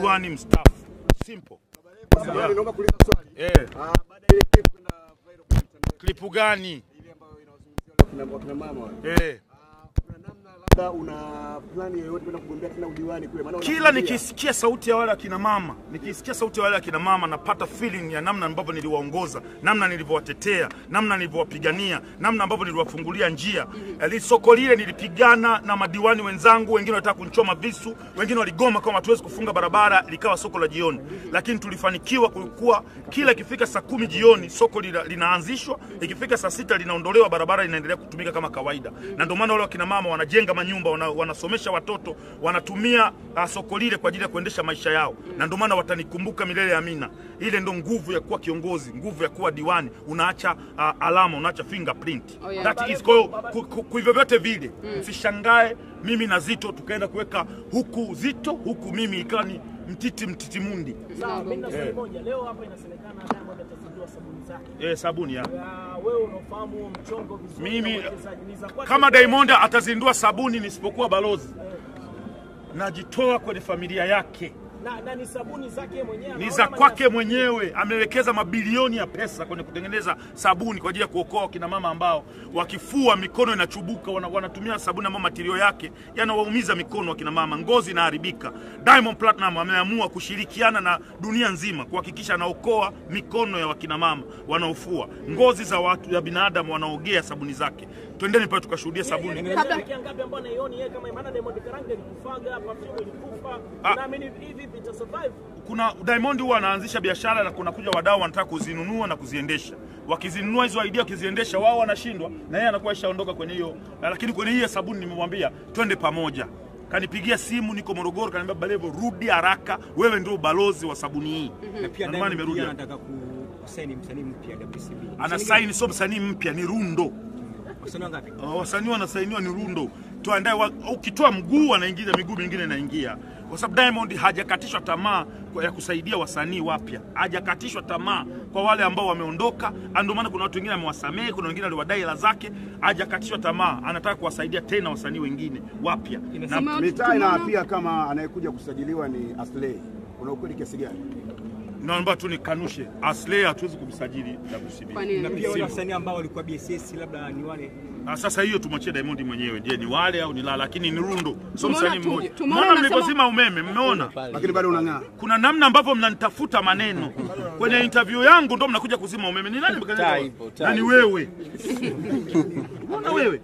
Diwani mstaafu. Simple. Naomba kuuliza swali. Baada ile clip kwenda viral kwa mtandao. Clip gani? Ile ambayo inawazungumzia wakina mama wale. Kuna namna labda una plani yoyote kwenda kugombea tena udiwani kule? Maana kila nikisikia sauti ya wale akina mama, nikisikia sauti ya wale akina mama napata feeling ya namna ambavyo niliwaongoza, namna nilivyowatetea, namna nilivyowapigania, namna ambavyo niliwafungulia njia. Soko lile nilipigana na madiwani wenzangu, wengine walitaka kunichoma visu, wengine waligoma kama hatuwezi kufunga barabara, likawa soko la jioni. Lakini tulifanikiwa kulikuwa kila ikifika saa 10 jioni soko linaanzishwa, ikifika saa 6 linaondolewa, barabara inaendelea kutumika kama kawaida. Na ndio maana wale akina mama wanajenga manyumba, wanasomesha watoto, wanatumia soko lile kwa ajili ya kuendesha maisha yao. Na ndio maana watanikumbuka milele amina. Ile ndio nguvu ya kuwa kiongozi, nguvu ya kuwa diwani, unaacha alama, unaacha fingerprint. Oh, yeah. That is kwa hivyo vyote vile. Msishangae mimi na Zito tukaenda kuweka huku Zito, huku mimi ikawa ni mtiti mundi. Sawa, mimi na swali moja. Leo hapa inasemekana Diamond atazindua sabuni zake. Sabuni ya. Wewe unafahamu huo mchongo vizuri. Mimi kama Diamond atazindua sabuni nisipokuwa balozi, najitoa kwenye familia yake. Na ni sabuni zake mwenyewe. Ni za kwake mwenyewe. Amewekeza mabilioni ya pesa kwenye kutengeneza sabuni kwa ajili ya kuokoa kina mama ambao wakifua mikono inachubuka, wanatumia sabuni ambayo matirio yake yanawaumiza mikono wakina mama, ngozi inaharibika. Diamond Platinum ameamua kushirikiana na dunia nzima kuhakikisha anaokoa mikono ya wakina mama wanaofua, ngozi za watu ya binadamu wanaogea sabuni zake. Twendeni pale tukashuhudia sabuni. Kabla ngapi ambao naioni yeye kama maana Diamond Karanga ilikufaga, perfume ilikufa. Naamini hivi vita survive. Kuna Diamond huwa anaanzisha biashara na kuna kuja wadau wanataka kuzinunua na kuziendesha. Wakizinunua hizo idea wakiziendesha wao wanashindwa na yeye anakuwa ishaondoka kwenye hiyo. Lakini kwenye hiyo sabuni nimemwambia twende pamoja. Kanipigia simu niko Morogoro, kaniambia Baba Levo rudi haraka, wewe ndio balozi wa sabuni hii. Na pia Diamond anataka kusaini msanii mpya WCB. Anasaini sio msanii mpya, ni rundo. Wasanii wangapi? Wasanii wanasainiwa ni rundo. Tuandae, ukitoa mguu anaingiza miguu mingine inaingia. Kwa sababu Diamond hajakatishwa tamaa ya kusaidia wasanii wapya. Hajakatishwa tamaa kwa wale ambao wameondoka. Ndio maana kuna watu wengine amewasamehe, kuna wengine aliwadai hela zake. Hajakatishwa tamaa, anataka kuwasaidia tena wasanii wengine wapya. Na mitaa inaapia kama anayekuja kusajiliwa ni Aslay. Una ukweli kiasi gani? Naomba tu nikanushe, Aslay hatuwezi kumsajili WCB. Na pia wale wasanii ambao walikuwa BSS labda ni wale. Sasa hiyo tumwachie Diamond mwenyewe. Je, ni wale au ni la? Lakini ni rundo, sio msanii mmoja. Mbona mlipozima umeme mmeona? Lakini bado unang'aa. Kuna namna ambavyo mnanitafuta maneno. Kwenye interview yangu ndio mnakuja kuzima umeme. Ni nani mkanyaga? Na ni wewe. Mbona wewe?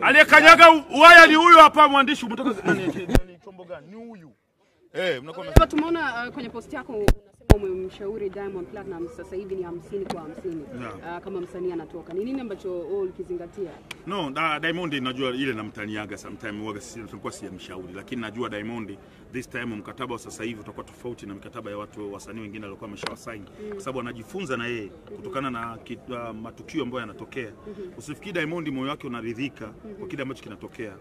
Aliyekanyaga waya ni huyu hapa mwandishi. Umetoka nani chombo gani? Ni huyu. Mnakuwa tumeona kwenye post yako unasema umemshauri Diamond Platinum sasa hivi ni 50 kwa 50. Kama msanii anatoka. Ni nini ambacho wewe ulikizingatia? No, Diamond najua ile namtaniaga sometime huaga tulikuwa sijamshauri, lakini najua Diamond this time mkataba wa sasa hivi utakuwa tofauti na mikataba ya watu wasanii wengine waliokuwa wameshawasign, kwa sababu anajifunza na yeye kutokana na matukio ambayo yanatokea. Usifikiri Diamond moyo wake unaridhika kwa kile ambacho kinatokea.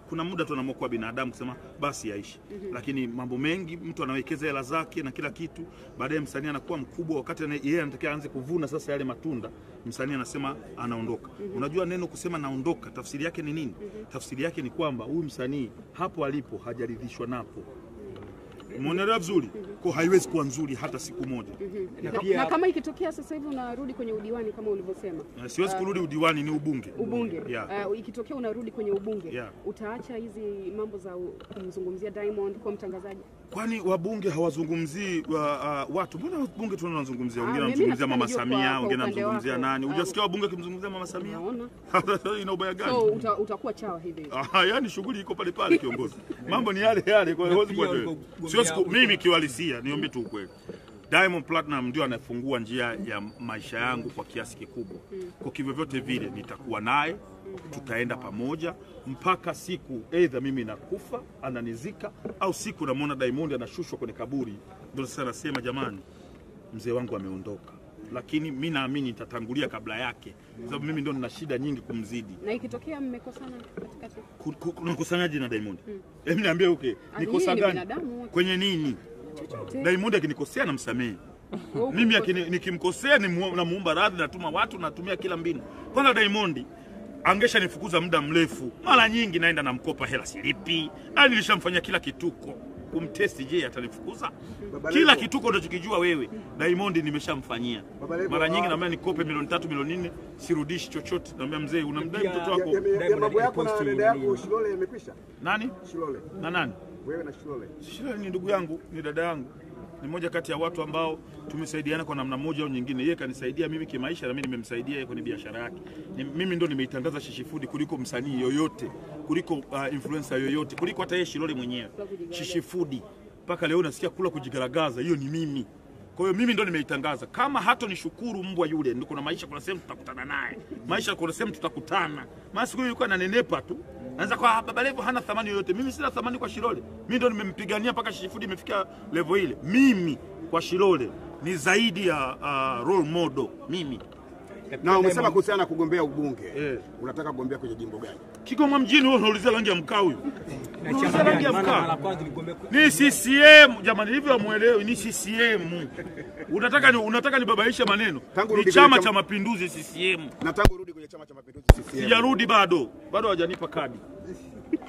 Kuna muda tu anaamua kuwa binadamu kusema basi yaishi. Lakini mambo mengi mtu anawekeza hela zake na kila kitu, baadaye msanii anakuwa mkubwa, wakati yeye anatakiwa aanze kuvuna sasa yale matunda, msanii anasema anaondoka. Unajua neno kusema naondoka tafsiri yake ni nini? Tafsiri yake ni kwamba huyu msanii hapo alipo hajaridhishwa napo. Umeelewa vizuri? Kwa haiwezi kuwa nzuri hata siku moja. Na kama ikitokea sasa hivi unarudi kwenye udiwani kama ulivyosema. Siwezi kurudi udiwani, ni ubunge. Ubunge. Ikitokea unarudi kwenye ubunge, utaacha hizi mambo za kumzungumzia Diamond kwa mtangazaji? Kwani wabunge hawazungumzii watu? Mbona wabunge tunazungumzia? Wengine wanamzungumzia Mama Samia, wengine wanamzungumzia nani? Hujasikia wabunge kimzungumzia Mama Samia? Naona. Ina ubaya gani? So utakuwa chawa hivi. Yaani shughuli iko pale pale kiongozi. Mambo ni yale yale, kwa hiyo huwezi kuwa. Siwezi mimi kiuhalisia niombe tu ukweli. Diamond Platinum ndio anafungua njia ya maisha yangu kwa kiasi kikubwa. Kwa kivyovyote vile nitakuwa naye, tutaenda pamoja mpaka siku either mimi nakufa ananizika au siku namuona Diamond anashushwa kwenye kaburi, ndio sasa nasema jamani mzee wangu ameondoka. Lakini mimi naamini nitatangulia kabla yake, sababu mimi ndio nina shida nyingi kumzidi. Na ikitokea mmekosana katikati? Unakosanaje na Diamond? Hebu niambie okay, nikosa gani? Kwenye nini? Diamond akinikosea namsamehe. Mimi nikimkosea namuomba radhi, natuma watu, natumia kila mbinu. Kwanza Diamond angesha nifukuza muda mrefu. Mara nyingi naenda namkopa hela silipi. Nilishamfanyia kila kituko. Kumtesti, je, atanifukuza? Kila kituko unachokijua wewe Diamond nimeshamfanyia. Mara nyingi naambia nikope milioni 3 milioni 4, sirudishi chochote. Naambia mzee, unamdai mtoto wako. Mambo yako na dada yako Shilole yamekwisha? Nani? Shilole. Na nani? Wewe na Shilole. Shilole ni ndugu yangu, ni dada yangu. Ni mmoja kati ya watu ambao tumesaidiana kwa namna moja au nyingine. Yeye kanisaidia mimi kimaisha na mimi nimemsaidia yeye kwenye biashara yake. Mimi ndo nimeitangaza Shishi Food kuliko msanii yoyote, kuliko influencer yoyote, kuliko hata yeye Shilole mwenyewe. Shishi Food mpaka leo nasikia kula kujigaragaza, hiyo ni mimi. Kwa hiyo mimi ndo nimeitangaza. Kama hato nishukuru mbwa yule, ndio kuna maisha, kuna sehemu tutakutana naye. Maisha kuna sehemu tutakutana. Maana siku hiyo yuko ananenepa tu. Anaanza kwa Baba Levo hana thamani yoyote. Mimi sina thamani kwa Shilole. Mimi ndo nimempigania mpaka Shishi Food imefika level ile. Mimi kwa Shilole ni zaidi ya role model mimi. Na umesema kuhusiana kugombea ubunge. Unataka kugombea kwenye jimbo gani? Kigoma mjini. Wewe unaulizia rangi ya mkaa huyu. Unaulizia rangi ya mkaa. Ni CCM jamani, hivyo hamuelewi, ni CCM. Unataka nibabaishe maneno? Ni Chama cha Mapinduzi CCM. Na tangu urudi kwenye Chama cha Mapinduzi CCM. Sijarudi bado. Bado hawajanipa kadi.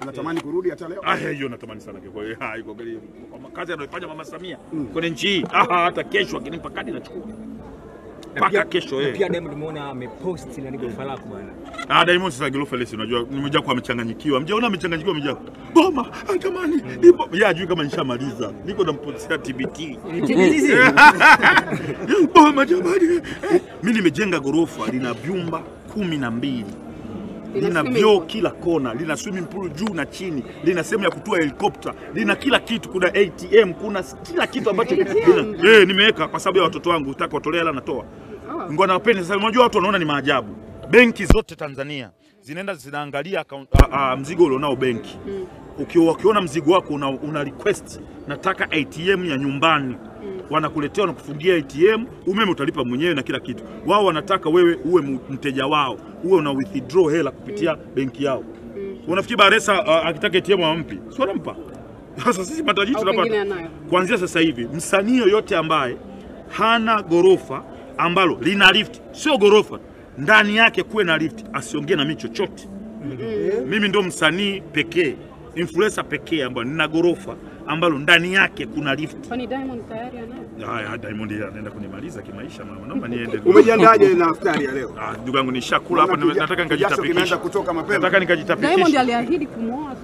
Unatamani kurudi hata leo? Hiyo natamani sana kwa hiyo. Kwa kazi anayofanya Mama Samia kwenye nchi hii. Hata kesho akinipa kadi nachukua. Paka kesho yeye. Pia Diamond umeona amepost na gorofa lako bwana. Diamond sasa gorofa lesi, unajua nimejaa kwa amechanganyikiwa. Mjaona amechanganyikiwa mjaa. Boma, jamani, ipo. Yeye ajui kama nishamaliza. Niko nampostia TBT. Boma jamani. Mimi nimejenga gorofa lina vyumba 12. Lina vyoo kila kona, lina swimming pool juu na chini, lina sehemu ya kutua helicopter, lina kila kitu, kuna ATM, kuna kila kitu ambacho nimeweka kwa sababu ya watoto wangu, nataka watolea hela natoa. Ngoja nawapeni sasa, unajua watu wanaona ni maajabu. Benki zote Tanzania zinaenda zinaangalia mzigo ulionao benki. Ukiona mzigo wako una request nataka ATM ya nyumbani, wanakuletea na kufungia ATM, umeme utalipa mwenyewe na kila kitu. Wao wanataka wewe uwe mteja wao, uwe una withdraw hela kupitia benki yao. Unafikiri Baresa akitaka ATM ampi? Si wanampa. Sasa sisi matajiri tunapata. Kuanzia sasa hivi msanii yoyote ambaye hana gorofa ambalo lina lift, sio gorofa, ndani yake kuwe na lift, asiongee na mimi chochote. Mimi ndo msanii pekee, influencer pekee ambaye nina gorofa ambalo ndani yake kuna lift. Kwani Diamond tayari anayo? Haya, Diamond anaenda kunimaliza kimaisha mama. Naomba niende. Umejiandaje na iftari ya leo? Ndugu yangu nishakula hapa, nataka nikajitapikisha. Kutoka mapema. Nataka nikajitapikisha. Diamond aliahidi kumuoa